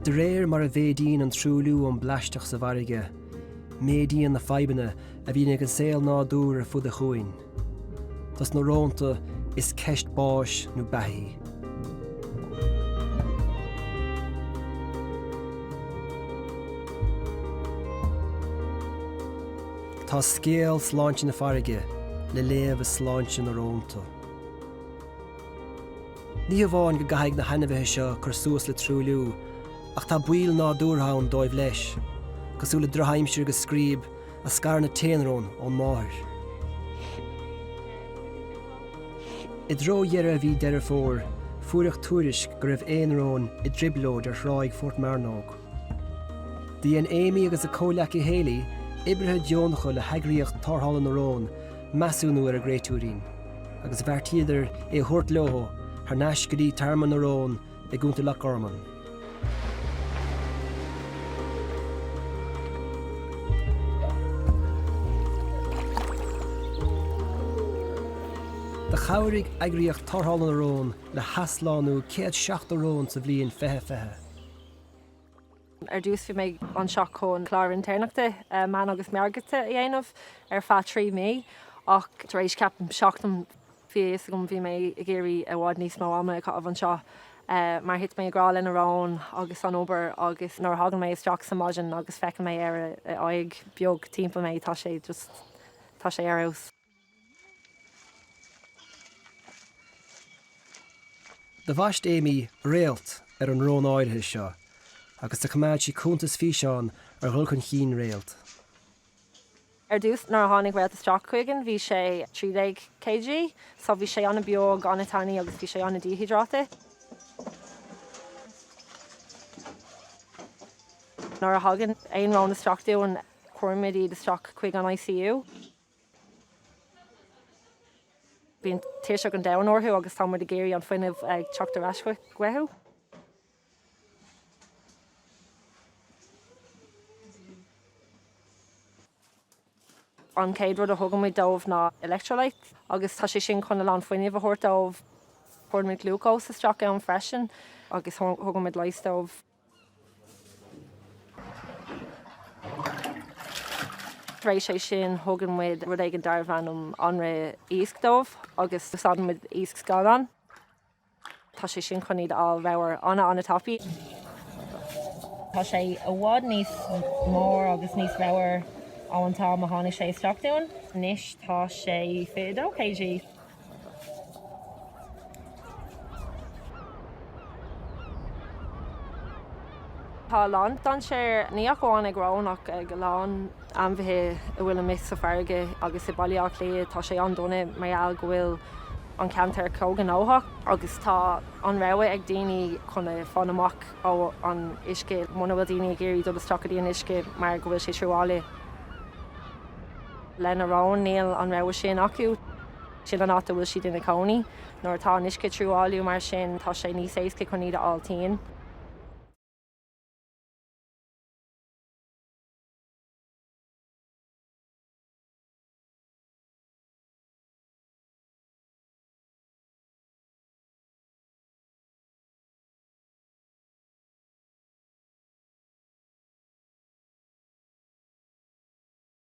De réir mar a mhéadaíonn an truailliú ón bplaisteach sa bhfarraige, méadaíonn na fadhbanna a bhíonn ag an saol nádúir ar fud an chuain. Dos na rónta, is ceist báis nó beatha í. Tá scéal sláinte na farraige le léamh i sláinte na rónta. Ní hamháin go gcaithfidh na hainmhithe seo cur suas le truailliú, ach tá baoil nádúrtha ann dóibh leis, cosúil le drochaimsir agus scríob a scarann an t-aon rón ón máthair. I dtreo dheireadh mhí Deireadh Fómhair, fuaireadh tuairisc go raibh éan róin i dtrioblóid ar thráigh Phort Mearnóg. Do dhein Amy agus a comhleacaí Hayley, oibrithe deonacha le heagraíocht Tarrthála na Rón, measúnú ar an gcréatúirín, agus bheartaíodar é a thabhairt leo thar n-ais go dtí Tearmann na Rón i gContae Loch Garman. Do chabhraigh eagraíocht Tarrthála na Rón le hathshlánú 170 rón sa bhliain 2020. Ar dtús bhí mé anseo chun clár intéirneachta mean agus meirgeachta a dhéanamh ar feadh 3 mí ach tar éis ceapaim seachtain Bhí a fhios agam bhí mé ag iarraidh i bhfad níos mó ama a chaitheamh anseo mar thit mé i ngrá le na róin agus an obair agus nuair a thagann mé isteach sa maidin agus feiceann mé ar a aghaidh beag timpeall mé tá sé just tá sé ar fheabhas. Do bhaist Amy Réalt ar an rón áirithe seo agus do choimeád sí cuntas físeáin ar dhul chun cinn Réalt. Ar dtús nuair a tháinig Réalt isteach chugainn bhí sé 13 kg so bhí sé an-beag, an-tanaí agus bhí sé an-díhiodráite. Nuair a thagann aon rón isteach dúinn cuirimid iad isteach chuig an ICU. Bíonn tuirseach an domhain orthu agus tá muid ag iarraidh an fuinneamh ag teacht ar ais chucu. An chéad rud a thugann muid dóibh ná electrolyte agus tá sé sin chun a lán fuinnimh a thabhairt dóibh. Cuireann muid glúcós isteach ann freisin agus thugann muid leigheas dóibh. Tar éis é sin thugann muid rud éigin darbh ainm anraith iasc dóibh agus úsáideann muid iasc scadán. Tá sé sin chun iad a fháil ramhar an-an-tapaidh. Tá sé i bhfad níos mór agus níos ramhar ó an t-am a tháinig sé isteach dúinn. Anois tá sé 22 kg. Tá a lán dainséar, ní ach amháin ag róin ach ag a lán ainmhithe a bhfuil amuigh sa bhfarraige agus i Baile Átha Cliath tá sé an-dona mar gheall go bhfuil an ceantar chomh gnóthach agus tá an rogha ag daoine chun a fán amach ó an uisce muna bhfuil daoine ag iarraidh dul isteach go dtí an uisce mar go bhfuil sé truaillithe. Le na róin níl an rogha sin acu. Sin an áit a bhfuil siad ina cónaí. Nuair atá an uisce truailliú mar sin tá sé níos éasca chun iad a fháil tinn.